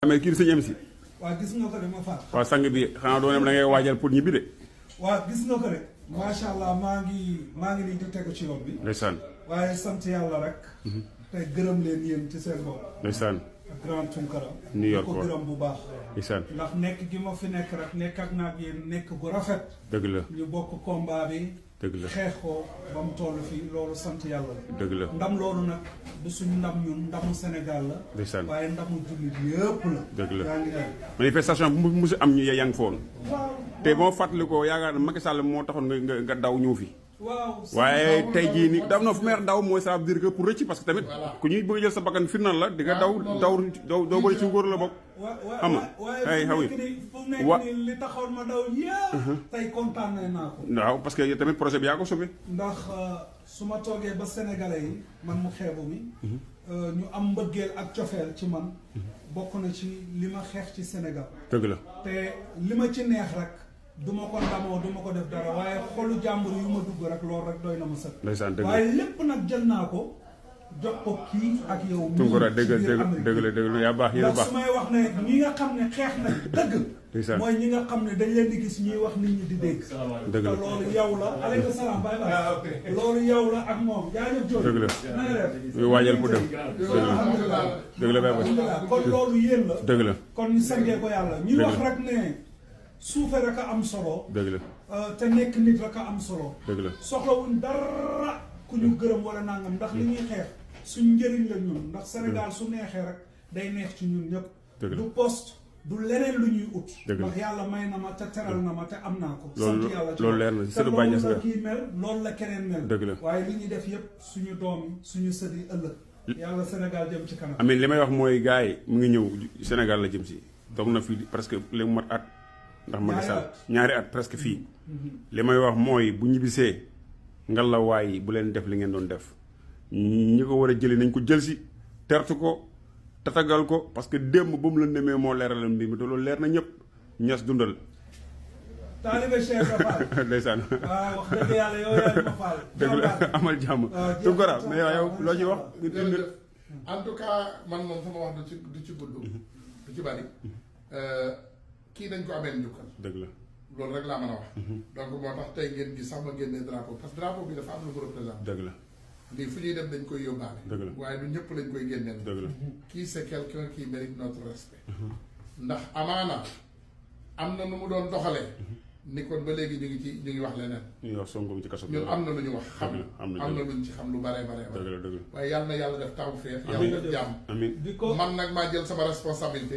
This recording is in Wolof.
amee kii di sëñ MC. waaw gis nga ko de ma faat. waaw sang bi xanaa doo ne da ngay waajal pour ñibbi de. waaw gis nga ko de. macha allah maa ngi nii di tegu ci yoon bi. ndeysaan. waaye sant yàlla rek. tey gërëm leen yéen ci seen bopp. ndeysaan. ak grand Tunkara. New York ko gërëm bu baax. ndeysaan. ndax nekk gi ma fi nekk rek nekk ak naag yéen nekk gu rafet. dëgg la ñu bokk combat bi. dëgg la xeex ko ba mu toll fii loolu sant yàlla la. dëgg la ndam loolu nag du suñu ndam ñun ndamu Sénégal la. ndeysaan. waaye ndamu jullit yëpp la. dëgg la yaa ngi dégg. manifestation bu mu mus am ñu yaa ngi foon. waaw te boo fàttali ko yaakaar na Macky Sall moo taxoon nga daw ñëw fi. waaw waaye tey jii nii daw na fu may wax daw mooy ça veut dire que pour rëcc parce que tamit ku ñuy bëgg a jël sa bakkan firnal la di nga daw bëri ci ngóor la bokk. xam nga ay xaw yi waaye li taxoon ma daw yëpp. tey kontaan naa ko. waaw parce que tamit projet bi yaa ko sauvé. ndax su ma toogee ba sénégalais yi man mu xeebu mi. ñu am mbëggeel ak cofeel ci man. bokk na ci li ma xeex ci Sénégal. dëgg la te li ma ci neex rek. duma ko ndamoo duma ko def dara waaye xolu jàmbur yu ma dugg rek loolu rek doy na ma sëkk. ndeysaan dëgg la waaye lépp nag jël naa ko jox ko kii ak yow. Tunkara dëgg la yaa baax yéen a baax. su may wax ne ñi nga xam ne xeex nañ dëgg. ndeysaan mooy ñi nga xam ne dañ leen di gis ñuy wax nit ñi di dégg. dëgg la te loolu yow la aleykum salaam baay baay. loolu yow la ak moom jaajëf jooju. dëgg la na nga def. muy waajal pour dem. dëgg la baay baay. kon loolu yéen la. dëgg la kon ñu sangee ko yàlla. ñuy wax rek ne. suufe rek a am solo. dëgg la te nekk nit rek a am solo. dëgg la soxlawuñ dara ku ñu gërëm wala nangam ndax li ñuy xeex suñ njëriñ la ñun ndax Sénégal su neexee rek day neex ci ñun ñëpp. du poste du leneen lu ñuy ut. ndax yàlla may na ma te teral na ma te am naa ko. sant yàlla ci loolu leer na te loolu la kii mel loolu la keneen mel. dëgg la waaye li ñuy def yëpp suñu doom yi suñu sët yi ëllëg. yàlla Sénégal jëm ci kanam. amiin li may wax mooy gars yi mu ngi ñëw Sénégal la jëm si toog na fii presque li mu mat at. ndax Macky Sall ñaari at presque fii li may wax mooy bu ñibbisee ngalawaay bu leen def li ngeen doon def ñi ko war a jëli nañ ko jël si tertu ko tatagal ko parce que démb ba mu la nemee moo leeral mbir mi te loolu leer na ñëpp ñas dundal. taalibe Cheikh Fall. ndeysaan. waaw wax dëgg yàlla yow yaa ma faal. dëgg la amal jàmm. Tunkara mais yow loo ci wax. en tout cas man moom sama wax du ci gudd. du ci bari. kii dañ ko amee njukkal. dëgg la loolu rek laa mën a wax. donc moo tax tey ngeen gis sax ma génnee drapeau parce que drapeau bi dafa am lu ko représenté. dëgg la lii fu ñuy dem dañ koy yóbbaale. dëgg la waaye du ñëpp lañ koy génneel. dëgg la kii c'est quelqu'un qui mérite notre respect. ndax amaana am na nu mu doon doxalee. ni kon ba léegi ñu ngi wax leneen. ñu ngi wax Sonko ci kaso bi. ñun am na lu ñu wax. am na luñ ci xam lu bare bare. dëgg la dëgg la waaye yàlla na yàlla def taw feex. yàlla def jàmm. amiin man nag maa jël sama responsabilité.